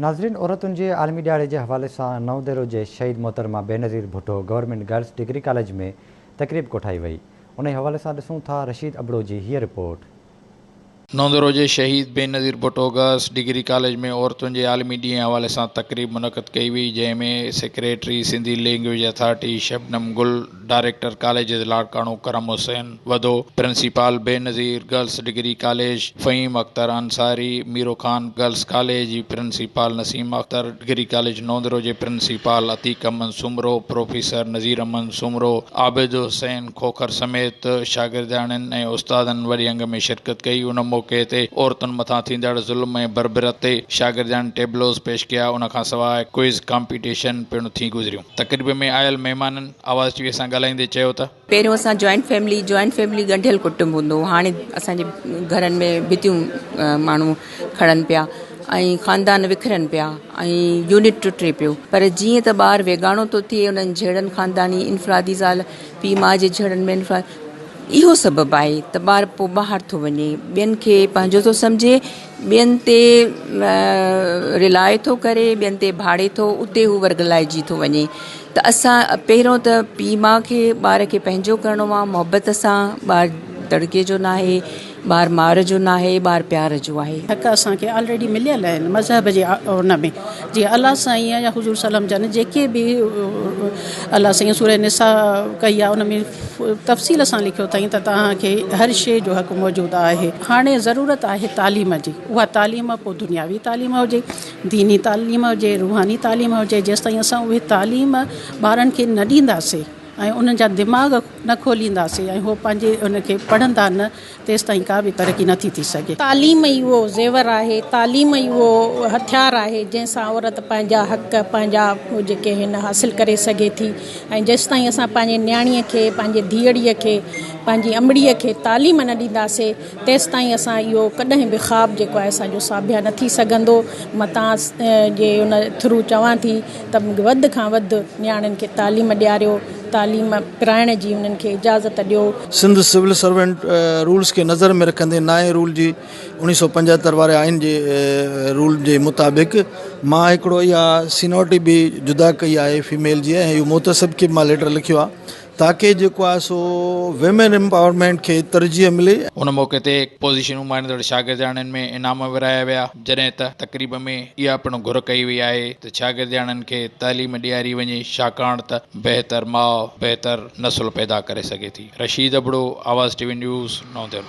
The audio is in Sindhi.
ناظرين عورتن جي عالمي ڏهاڙي جي حوالي سان نئون ديرو جي شهيد محترمه Benazir Bhutto government girls degree college ۾ تقريب ڪوٺائي وئي انهي حوالي سان ڏسون ٿا رشيد ابڙو جي هيء رپورٽ. نئون ديرو جي شهيد Benazir Bhutto girls degree college ۾ عورتن جي عالمي ڏينهن حوالي سان تقريب منعقد ڪئي وئي جنهن ۾ secretary Sindhi language authority Shabnam Gul, director colleges Larkana Karam Hussain Wadho, principal Benazir girls degree college Faheem Akhtar Ansari, Miro Khan girls college جي principal Naseem Akhtar, degree college Naudero جي پرنسپال عتيق احمد سومرو، پروفيسر نذير احمد سومرو، عابد حسين کوکر سميت شاگردياڻين ۽ استادن وڏي انگ ۾ شرڪت ڪئي. ان موقعي تي عورتن مٿان ٿيندڙ ظلم ۽ بربريت تي شاگردياڻين ٽيبلوز پيش ڪيا، ان کانسواء ڪوئز ڪامپيٽيشن پڻ ٿي گذريون. تقريب ۾ آيل مهمانن آواز ٽي وي سان ڳالهائيندي چيو ته. پهريون اسان جوائنٽ فيملي جوائنٽ فيملي ڳنڍيل ڪٽنب هوندو هو هاڻي اسان جي گهرن ۾ ڀتيون ماڻهو کڻن پيا ۽ خاندان وکرن پيا ۽ يونٽ ٽٽي پيو پر جيئن ته ٻار ويڳاڻو ٿو ٿئي انهن جهيڙن خانداني انفرادي زال پيء ماء جي جهيڙن ۾ انفرادي اهو سبب آهي ته ٻار پوء ٻاهر ٿو وڃي ٻين کي پنهنجو ٿو سمجهي ٻين تي رلاء ٿو ڪري ٻين تي ڀاڙي ٿو اتي هو ورغلائجي ٿو وڃي ته اسان پهريون ته پيء ماء کي ٻار کي پنهنجو ڪرڻو آهي محبت سان ٻار دڙڪي جو ناهي ٻار مار جو ناهي ٻار پيار جو آهي. حق اسان کي آلريڊي مليل آهن مذهب جي ان ۾ جيئن الله سائين يا حضور صلعم جن جيڪي به الله سائين سوره نساء ڪئي آهي ان ۾ تفصيل سان لکيو اٿائين ته توهان کي هر شيء جو حق موجود آهي هاڻي ضرورت آهي تعليم جي اها تعليم پوء دنياوي تعليم هجي ديني تعليم هجي روحاني تعليم هجي جيستائين اسان اهي تعليم ٻارن کي نه ڏينداسين ۽ انهن جا دماغ نه کولينداسين ۽ هو پنهنجي ان کي پڙهندا نه تيستائين ڪا به ترقي نه ٿي ٿي سگهي. تعليم ئي اهو زيور آهي، تعليم ئي اهو هٿيار آهي جنهن سان عورت پنهنجا حق پنهنجا جيڪي هن حاصل ڪري سگهي ٿي ۽ جيستائين اسان پنهنجي نياڻيء کي پنهنجي ڌيئڙيء کي پنهنجي امڙيء کي تعليم نه ڏينداسين تيستائين اسان اهو ڪڏهن به خواب جيڪو آهي اسان جو ساڀيان نه ٿي سگهندو. مان توهان جي ان ٿرو چوان ٿي ته وڌ کان وڌ نياڻين کي تعليم ڏياريو، تعليم پرائڻ جي انهن کي اجازت ڏيو. سنڌ سول سرونٽ رولز کي نظر ۾ رکندي نائين رول جي اوڻيهه سو پنجهتر واري آئين جي رول جي مطابق مان هڪڙو اها سينورٽي به جدا ڪئي آهي فيميل جي ۽ اهو محتسب کي به مان ليٽر لکيو آهي تاڪه جيڪو آهي سو ويمين امپاورمينٽ کي ترجيح ملي. ان موقعي تي پوزيشنون ماڻيندڙ شاگردياڻين ۾ انعام ورهايا ويا، جڏهن ته تقريب ۾ اها پڻ گهر ڪئي وئي آهي ته شاگردياڻين کي تعليم ڏياري وڃي ڇاڪاڻ ته بهتر ماء بهتر نسل پيدا ڪري سگهي ٿي. Rashid Abro, Awaz T V news, Naudero.